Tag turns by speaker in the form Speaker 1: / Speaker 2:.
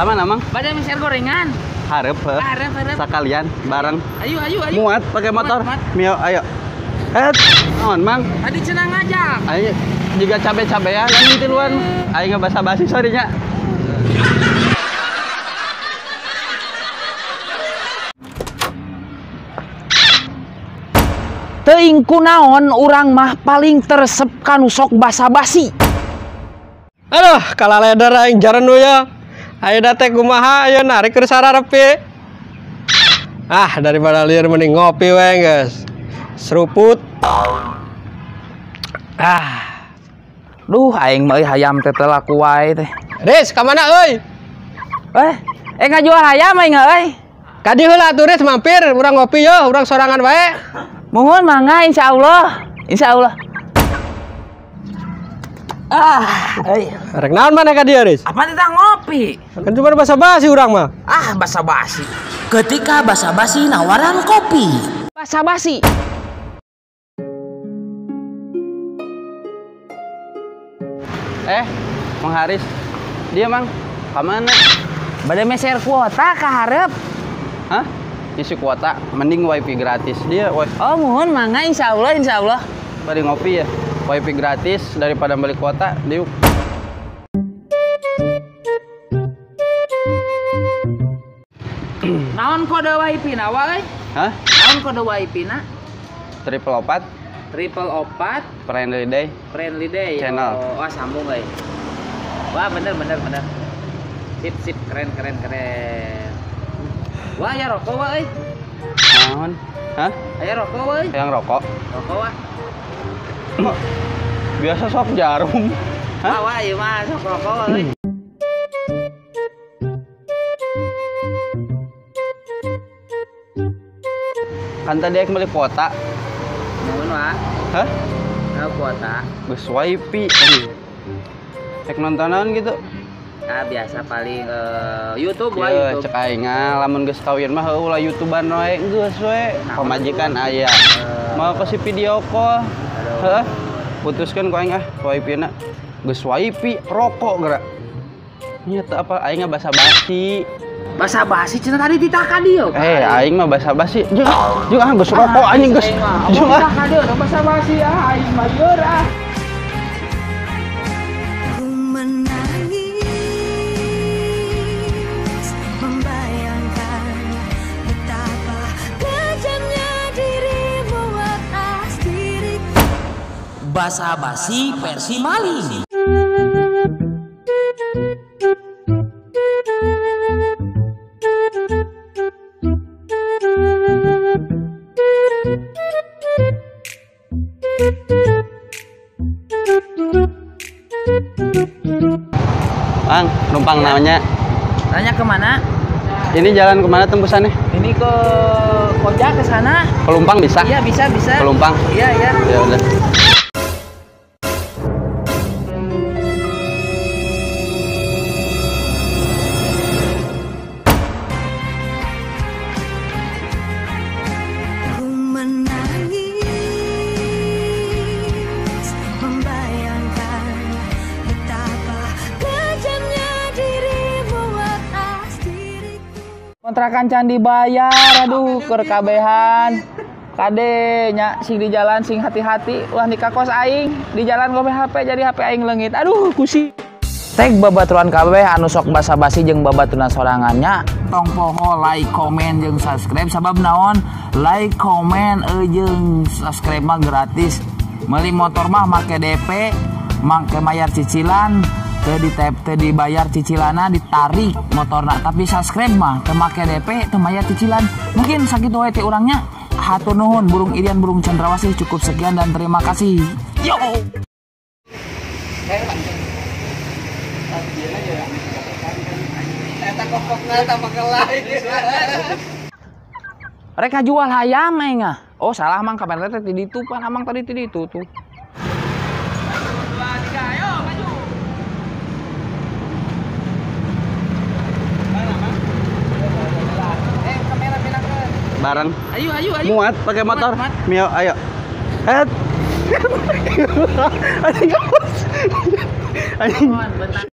Speaker 1: Aman, amang?
Speaker 2: Bade meser gorengan.
Speaker 1: Hareup, heuh.
Speaker 2: Hareup, hareup.
Speaker 1: Sakalian bareng.
Speaker 2: Ayo, ayo, ayo.
Speaker 1: Muat pakai motor.
Speaker 2: Muat, muat.
Speaker 1: Mio, ayo. Naon, Mang?
Speaker 2: Tadi cenah ngajak.
Speaker 1: Ayo juga cabe-cabean anjing tiluan. Aing basa-basi sorry nya.
Speaker 2: Teuing kunaon urang mah paling teresep kanu sok basa-basi.
Speaker 3: Aduh, kalaleder aing jarenu ya. Ayeuna teh kumaha ayeuna narik keur sararepi. Ah, daripada lieur mending ngopi we geus. Seruput. Ah.
Speaker 2: Duh, aing mah euy hayam teh teu laku wae teh.
Speaker 3: Riz, ka mana euy?
Speaker 2: Ngajual hayam aing euy.
Speaker 3: Ka dieu heula atuh Riz mampir, urang ngopi yo, urang sorangan wae.
Speaker 2: Mohon mangga insyaallah. Insyaallah. Ah, euy.
Speaker 3: Rek naon maneh ka dieu, Riz?
Speaker 2: Apa tentang ngopi?
Speaker 3: Kan cuma basa-basi urang mah.
Speaker 2: Ah, basa-basi.
Speaker 4: Ketika basa-basi nawaran kopi.
Speaker 2: Basa-basi.
Speaker 1: Mang Haris. Dia, Mang. Ka mana?
Speaker 2: Bade meser kuota ka hareup.
Speaker 1: Hah? Isi kuota, mending wifi gratis. Dia wifi.
Speaker 2: Oh, mohon mangga insyaallah, insyaallah.
Speaker 1: Bade ngopi ya. Wifi gratis daripada beli kuota, diuk.
Speaker 2: Naon kode wifi na wae?
Speaker 1: Hah?
Speaker 2: Naon kode wifi na?
Speaker 1: 444.
Speaker 2: 444.
Speaker 1: Friendly Day.
Speaker 2: Friendly Day.
Speaker 1: Channel.
Speaker 2: Oh, wah sambung euy. Wah, bener bener bener. Sip sip, keren keren keren. Wah, ya rokok wah euy.
Speaker 1: Naon? Hah?
Speaker 2: Aya rokok euy.
Speaker 1: Yang rokok.
Speaker 2: Rokok wah.
Speaker 1: Biasa sok jarum.
Speaker 2: Hah? Wah, wah ieu mah sok rokok euy.
Speaker 1: Kan tadi aing beli kuota.
Speaker 2: Nuhun, Wak.
Speaker 1: Hah?
Speaker 2: Nah, kuota.
Speaker 1: Geus wifi. Aduh. Cek nontonan gitu.
Speaker 2: Nah, biasa paling YouTube wah YouTube.
Speaker 1: Cek aing lamun geus kawin mah heuh ulah YouTubean wae geus we. Pamajikan aya. Mau kasih video call. Heuh. Putuskeun ku aing ah wifi-na. Geus wifi rokok geura. Nya teu apa aing basa-basi.
Speaker 2: Basa-basi cenah tadi ditah ka dieu.
Speaker 1: Aing mah basa-basi. Jeung jeung ah geus rokok anjing geus. Jeung ah
Speaker 2: ka dieu basa-basi ah aing mah lieur ah.
Speaker 4: Basa-basi versi maling.
Speaker 1: Bang, numpang ya. Namanya.
Speaker 2: Nanya kemana?
Speaker 1: Ini jalan kemana tembusannya?
Speaker 2: Ini ke Koja ke sana.
Speaker 1: Kelumpang bisa?
Speaker 2: Iya bisa bisa.
Speaker 1: Kelumpang.
Speaker 2: Iya iya.
Speaker 1: Ya udah.
Speaker 2: Kontrakan can dibayar, aduh keur kabehan. Kade nya sing di jalan sing hati-hati, ulah nikah kos aing, di jalan gobe HP jadi HP aing leungit. Aduh kusi. Tag babaturan kabeh anu sok basa-basi jeung babaturan sorangannya. Tong poho like, komen jeung subscribe sabab naon? Like, komen jeung subscribe mah gratis. Meuli motor mah make DP, make mayar cicilan. Teu di dibayar cicilana ditarik motorna, tapi subscribe mah teu make DP teu mayar cicilan. Mungkin sakitu wae teh urangnya. Hatur nuhun burung irian burung cendrawasih, cukup sekian dan terima kasih. Yo. Mereka jual hayam aing ah. Oh salah mang kamera teh ti ditu pan amang tadi ti ditu tuh. 1 2 3 ayo maju.
Speaker 1: Bareng.
Speaker 2: Ayo ayo ayo.
Speaker 1: Muat pakai motor.
Speaker 2: Muat, muat.
Speaker 1: Mio, ayo. Anjing.
Speaker 2: Bentar.